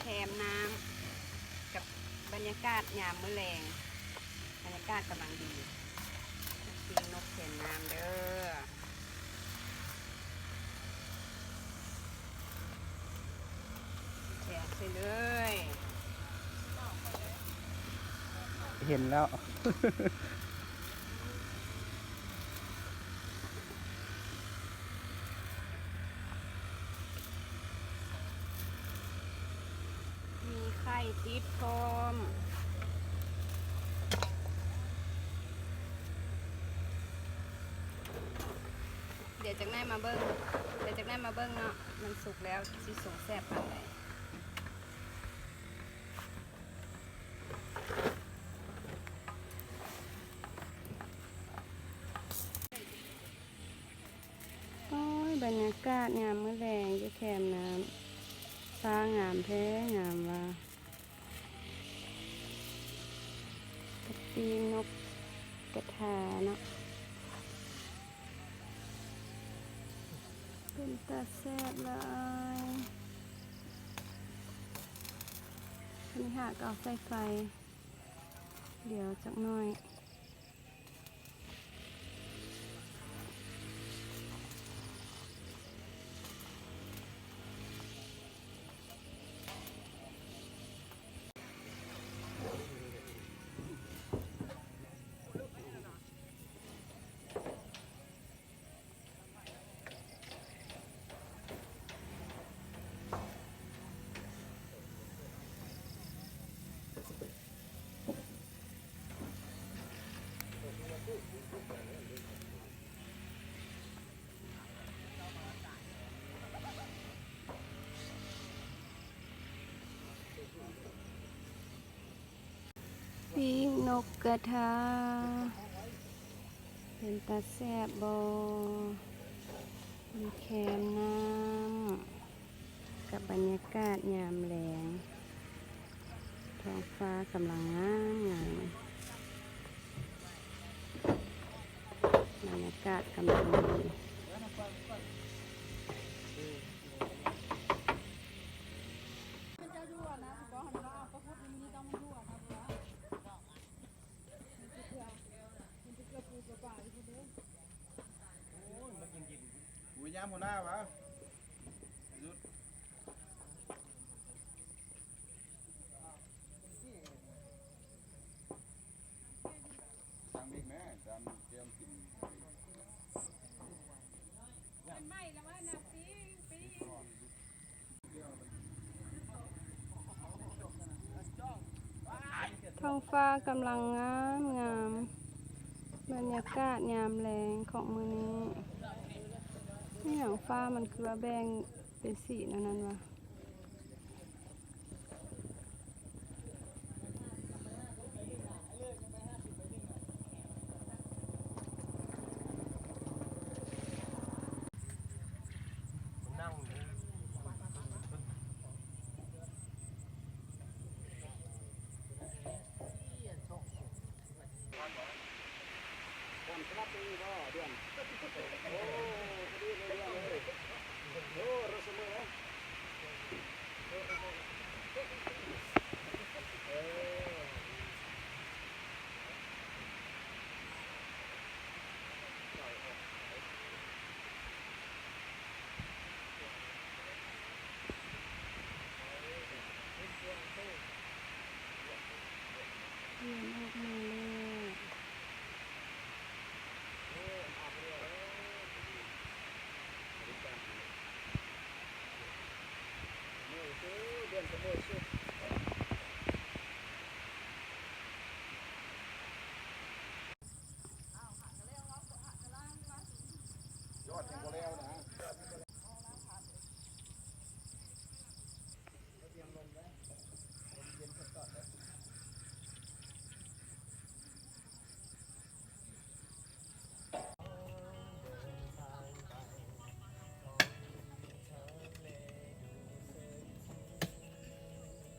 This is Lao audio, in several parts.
ແຄມນ້ຳ ກັບບັນຍາກາດຍາມມື້ແລງ ບັນຍາກາດກຳລັງດີ ປີ້ງນົກແຄມນ້ຳເດີ. ແກະໃສ່ເລີຍ. ເຫັນແລ້ວ ມີໄຂ່ຕິດພ້ອມ. ດຽວຈັກໜ້ອຍມາເບິ່ງ ດຽວຈັກໜ້ອຍມາເບິ່ງເນາະ ມັນສຸກແລ້ວ ຊິສົງແຊບປານໃດ. ໂອ້ຍ ບັນຍາກາດຍາມມື້ແລງຢູ່ແຄມນ້ຳ ຟ້າງາມແທ້ ງາມວ່າ ກັບປີ້ງນົກກະທາເນາະ. ເປັນຕາແຊບຫຼາຍ. ອັນນີ້ຫາກະເອົາໃສ່ໄຟ ດຽວຈັກໜ້ອຍ. ປີ້ງນົກກະທາ ເປັນຕາແຊບບໍ່? ຢູ່ແຄມນ້ຳ ກັບບັນຍາກາດຍາມແລງ ທ້ອງຟ້າກຳລັງງາມໆ ບັນຍາກາດກຳລັງດີ. ໂອ້ຍ ມາກິນກິນ ໂອ້ຍ ຍາມຫົວໜ້າຫວາ? ສັ່ງເດັກແມ້ ຈານກຽມກິນ. ທ້ອງຟ້າກຳລັງງາມໆ ບັນຍາກາດຍາມແລງຂອງມື້ນີ້. ອີ່ຫຍັງ ຟ້າມັນຄືວ່າແບ່ງເປັນສີແນວນັ້ນຫວາ? ເດືອນອອກມາແລ້ວ. ຍອດຍັງບໍ່ແລ້ວນະ. ເ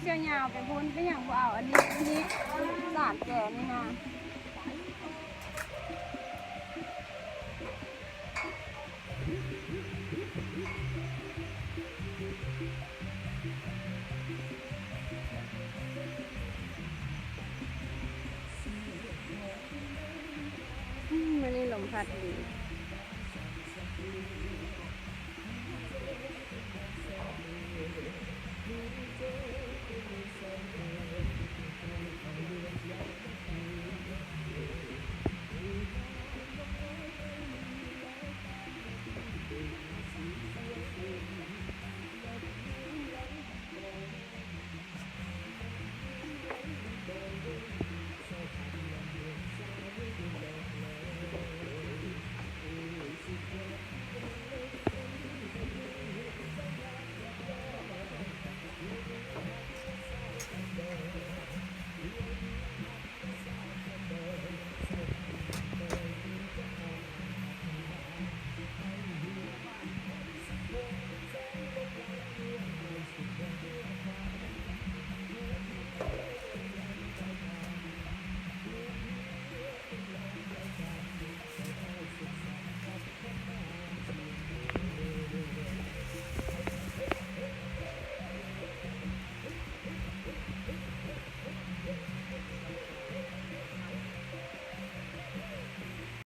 ยาวๆ ไปพุ้น เป็นหยังบ่เอาอันนี้ อันนี้ สามแสนนี่นะ อืม มื้อนี้ลมพัดดี